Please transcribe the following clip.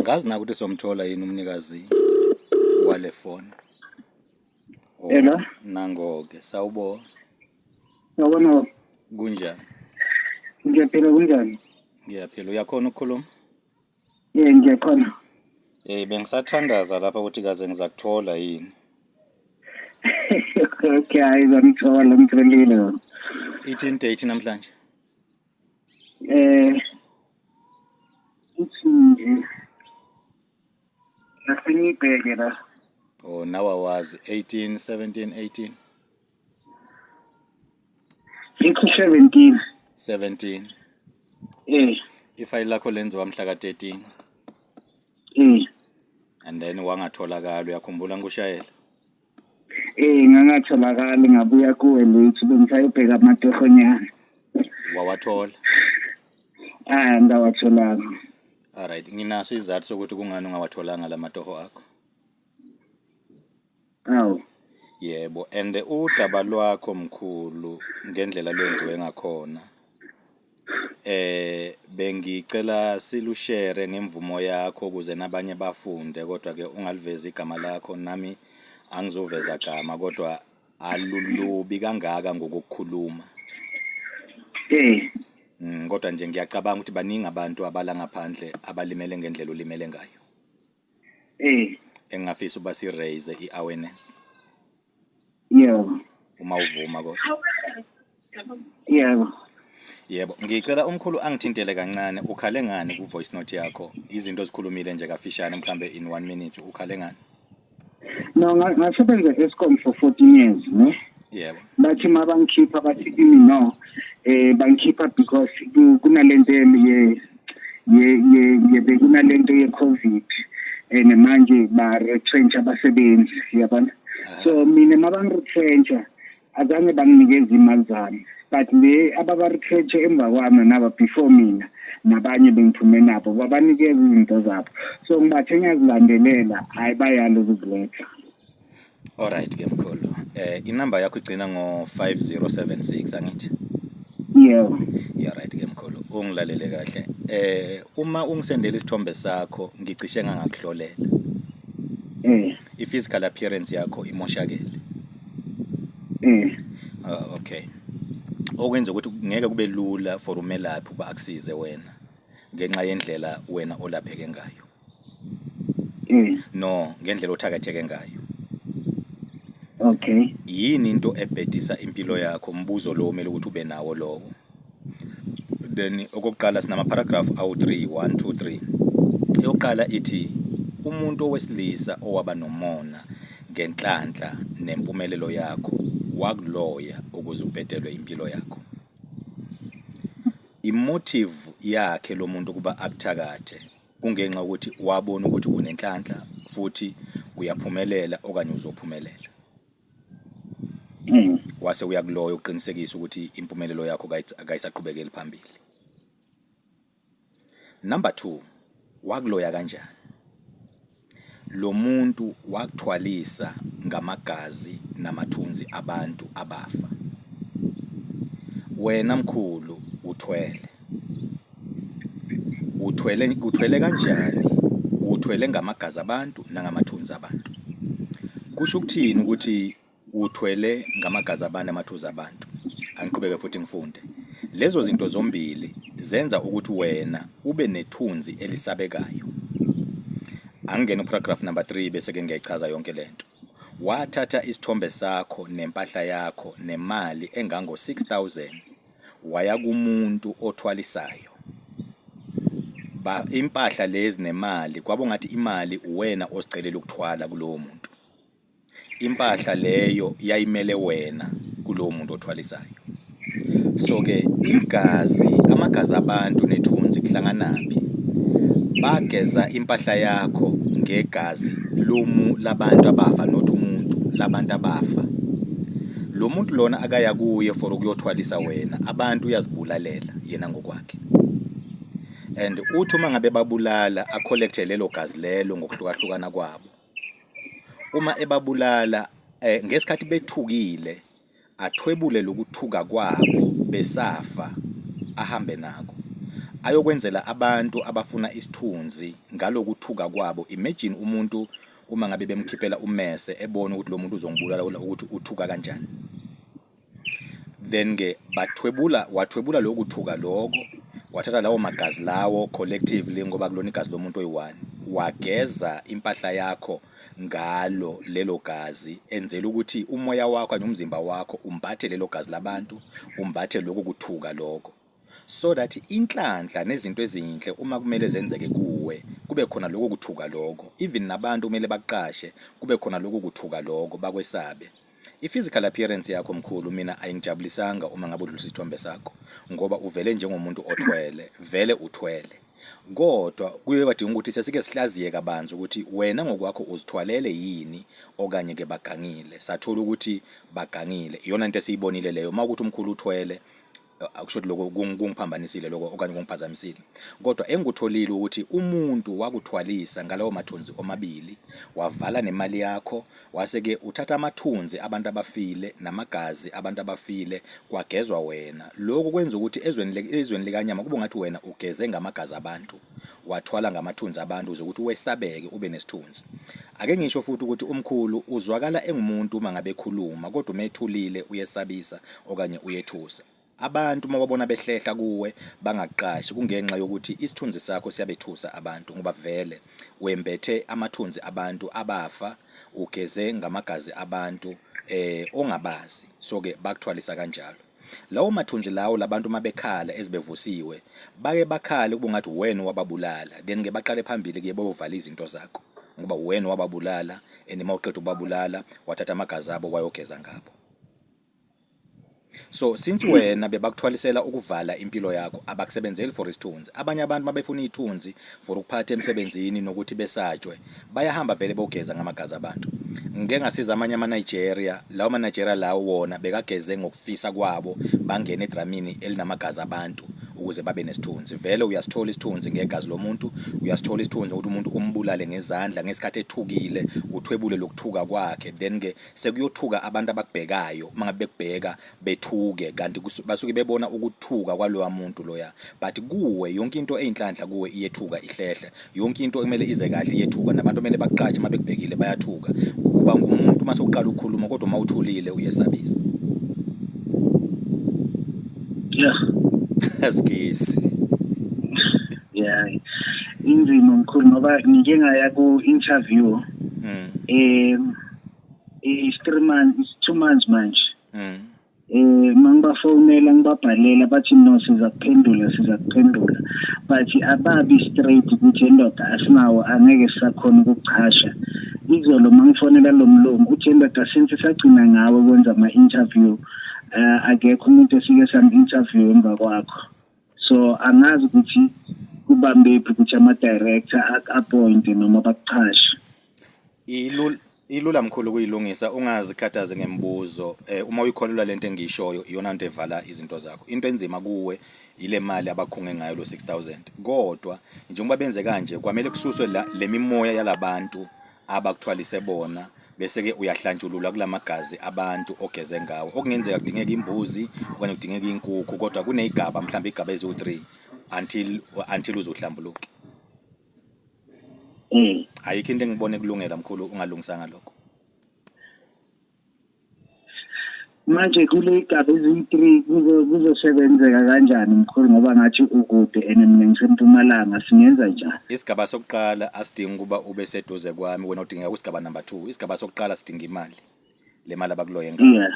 Angazi na ukuthi somthola yini umnikazi wale phone. Oh, Hello. Nango-ke, sawubona. Sawubona. Kunjani? Ngiyaphila, kunjani? Ngiyaphila. Uyakhona ukukhuluma? Eh, ngiyakhona. Eh, bengisathandaza lapha ukuthi kaze ngizakuthola yini. Okay, hayi, ngithola, ngitholile. Ithini date namhlanje? Ithi nje asengibheke la. Oh, nawe awazi 18 17 18. Ithi 17. 17. Eh. Ifayili lakho lenziwa mhla ka 13. And then wangatholakala, uyakhumbula ngikushayela? Eh, ngangatholakali, ngabuya kuwe late, bengisayobheka amatohonyana. Wawathola? Ah, ngawatholanga. Alright, nginaso isizathu sokuthi kungani ungawatholanga la matoho akho. Awu. Yebo, and udaba lwakho, mkhulu, ngendlela lwenziwe ngakhona. Bengicela silushare ngemvumo yakho ukuze nabanye bafunde, kodwa ke ungalivezi igama lakho, nami angizoveza gama, kodwa alulubi kangaka ngokukhuluma. Kodwa nje ngiyacabanga ukuthi baningi abantu abala ngaphandle abalimele ngendlela olimele ngayo. Engingafisa uba si raise i-awareness. Yebo. Uma uvuma kodwa. Yebo. Yebo, ngicela umkhulu angithintele kancane, ukhale ngani ku voice note yakho? Izinto ozikhulumile nje kafishane, mhlambe in 1 minute, ukhale ngani? No, ngasebenza Eskom for 14 years, ne? Yebo. Bathi mabangikhipha, bathi kimi no. Bangikhipha because kunalento ye ye ye ye bekunalento ye COVID and manje ba retrench abasebenzi, yabona. So mina mabangiretrencha azange banginikeze imali zami, but le ababa retrench emva kwami naba before mina nabanye bengiphume nabo babanikeza izinto zabo, so ngibathe ngiyazilandelela, hayi, bayala ukuziletha. Alright ke mkhulu. Inamba yakho igcina ngo 5076, angithi? Yebo. Yeah, right ke mkhulu. Ungilalele kahle. Uma ungisendela isithombe sakho, ngicishe ngangakuhlolela. I-physical appearance yakho imoshakele. Okay. Okwenza ukuthi ngeke kube lula for umelaphi ukuba akusize wena ngenxa yendlela wena olapheke ngayo. No, ngendlela othakatheke ngayo. Yini into ebhedisa impilo yakho? Umbuzo lo kumele ukuthi ube nawo lowo. Then okokuqala sinama paragraph awu 3, 1 2 3. Eyokuqala ithi umuntu owesilisa owaba nomona ngenhlanhla nempumelelo yakho wakuloya ukuze ubhedelwe impilo yakho. Imotive yakhe lo muntu kuba akuthakathe kungenxa ukuthi wabona ukuthi unenhlanhla futhi uyaphumelela okanye uzophumelela. Wase uyakuloya uqinisekisa ukuthi impumelelo yakho kayisaqhubekeli phambili. Number 2, wakuloya kanjani? Lo muntu wakuthwalisa ngamagazi namathunzi abantu abafa. Wena mkhulu uthwele. Uthwele, uthwele kanjani? Uthwele ngamagazi abantu nangamathunzi abantu. Kusho ukuthini ukuthi uthwele ngamagazi abantu, amathunzi abantu? Angiqhubeke futhi ngifunde. Lezo zinto zombili zenza ukuthi wena ube nethunzi elisabekayo. Angingene paragraph number 3 bese ke ngiyayichaza yonke lento. Wathatha isithombe sakho nempahla yakho nemali engango 6000 waya kumuntu othwalisayo. Ba impahla lezi nemali kwabo ngathi imali uwena osicelela ukuthwala kulowo muntu. Impahla leyo yayimele wena kulowo muntu othwalisayo. So ke igazi, amagazi abantu nethunzi kuhlanganaphi? Bageza impahla yakho ngegazi lomu labantu abafa, not umuntu, labantu abafa. Lo muntu lona akaya kuye for ukuyothwalisa wena, abantu uyazibulalela yena ngokwakhe. And uthi uma ngabe babulala acollecte lelo gazi lelo ngokuhlukahlukana kwabo. Uma ebabulala ngesikhathi bethukile athwebule lokuthuka kwabo besafa ahambe nako. Ayokwenzela abantu abafuna isithunzi ngalokuthuka kwabo. Imagine umuntu uma ngabe bemkhiphela ummese ebona ukuthi lo muntu uzongibulala ukuthi uthuka kanjani. Then ke bathwebula wathwebula lokhu thuka lokho wathatha lawo magazi lawo collectively ngoba kulona igazi lomuntu oyi-one wageza impahla yakho ngalo lelo gazi enzela ukuthi umoya wakho kanye umzimba wakho umbathe lelo gazi labantu umbathe lokhu kuthuka lokho so that inhlanhla nezinto ezinhle uma kumele zenzeke kuwe kube khona lokho kuthuka lokho even nabantu kumele bakuqashe kube khona lokho kuthuka lokho bakwesabe. I-physical appearance yakho mkhulu mina ayingijabulisanga uma ngabe udlulisa isithombe sakho ngoba uvele njengomuntu othwele vele uthwele kodwa kuye kwadinga ukuthi sesike sihlaziye kabanzi ukuthi wena ngokwakho uzithwalele yini okanye ke bagangile sathola ukuthi bagangile iyona into esiyibonile leyo uma ukuthi umkhulu uthwele akusho ukuthi lokho kungiphambanisile lokho okanye kungiphazamisile kodwa engikutholile ukuthi umuntu wakuthwalisa ngalawo mathunzi omabili wavala nemali yakho wase-ke uthatha amathunzi abantu abafile namagazi abantu abafile kwagezwa wena lokhu kwenza ukuthi ezweni ezweni likanyama kube ngathi wena ugeze ngamagazi abantu wathwala ngamathunzi abantu uze ukuthi wesabeke ube nesithunzi ake ngisho futhi ukuthi umkhulu uzwakala engumuntu uma ngabe ekhuluma kodwa uma ethulile uyesabisa okanye uyethusa. Abantu uma babona behlehla kuwe bangakuqashi kungenxa yokuthi isithunzi sakho siyabethusa abantu ngoba vele wembethe amathunzi abantu abafa ugeze ngamagazi abantu eh ongabazi so ke bakuthwalisa kanjalo. Lawo mathunzi lawo labantu uma bekhala ezibevusiwe bake bakhale kube ngathi uwena owababulala then ke baqale phambili ke bayovala izinto zakho ngoba uwena owababulala and uma uqeda ukubabulala wathatha amagazi abo wayogeza ngabo. So since wena bebakuthwalisela ukuvala impilo yakho abakusebenzeli for isithunzi. Abanye abantu mabefuna ithunzi for ukuphatha emsebenzini nokuthi besatshwe bayahamba vele bogeza ngamagazi abantu. Ngike ngasiza amanye ama-Nigeria, lawo ma-Nigeria lawo wona bekageze ngokufisa kwabo bangena edramini elinamagazi abantu ukuze babe nesithunzi. Vele uyasithola isithunzi ngegazi lomuntu, uyasithola isithunzi ukuthi umuntu umbulale ngezandla ngesikhathi ethukile, uthwebule lokuthuka kwakhe then ke Sekuyothuka abantu abakubhekayo uma ngabe bekubheka bethuke kanti basuke bebona ukuthuka kwaloya muntu loya but kuwe yonke into eyinhlanhla kuwe iyethuka ihlehle yonke into ekumele ize kahle iyethuka nabantu okumele bakuqashe uma bekubhekile bayathuka uba ngumuntu uma sewuqala ukukhuluma kodwa uma uthulile uyesabisa. Yeah. Asigesi. Yeah. Inzima mkhulu ngoba ngike ngaya ku-interview. It's 3 months, it's 2 months manje. Mangibafonela ngibabhalela bathi no, siza kuphendula, siza kuphendula, but ababi straight ukuthi endoda asinawo, angeke sisakhona ukukuchasha. Izolo mangifonela lo mlungu uthi endoda since sagcina ngawe kwenza ama-interview, akekho umuntu esike sam-interview emva kwakho. So angazi ukuthi kubambephi ukuthi ama-director aku-appointe noma bakuchashe. Ilula mkhulu ukuyilungisa, ungazikhathazi ngemibuzo. Uma uyikholelwa lento engiyishoyo iyona nto evala izinto zakho. Into enzima kuwe ile mali abakhunge ngayo lo 6000. Kodwa njengoba benze kanje kwamele kususwe le mimoya yalabantu abakuthwalise bona bese ke uyahlanjululwa kulamagazi abantu ogeze ngawo. Okungenzeka kudingeka imbuzi okanye kudingeka inkukhu kodwa kunezigaba mhlawumbe igaba eziwu-3 until uzohlambuluke. Ayikho into engibone kulungela mkhulu ungalungisanga lokho. Manje kule igaba eziyi-three kuzosebenzeka kanjani mkhulu, ngoba ngathi ukude and mina ngisempumalanga, singenza njani? Isigaba sokuqala asidingi ukuba ube seduze kwami, wena udingeka kwisigaba number 2. Isigaba sokuqala sidinga imali. Le mali abakuloye ngayo.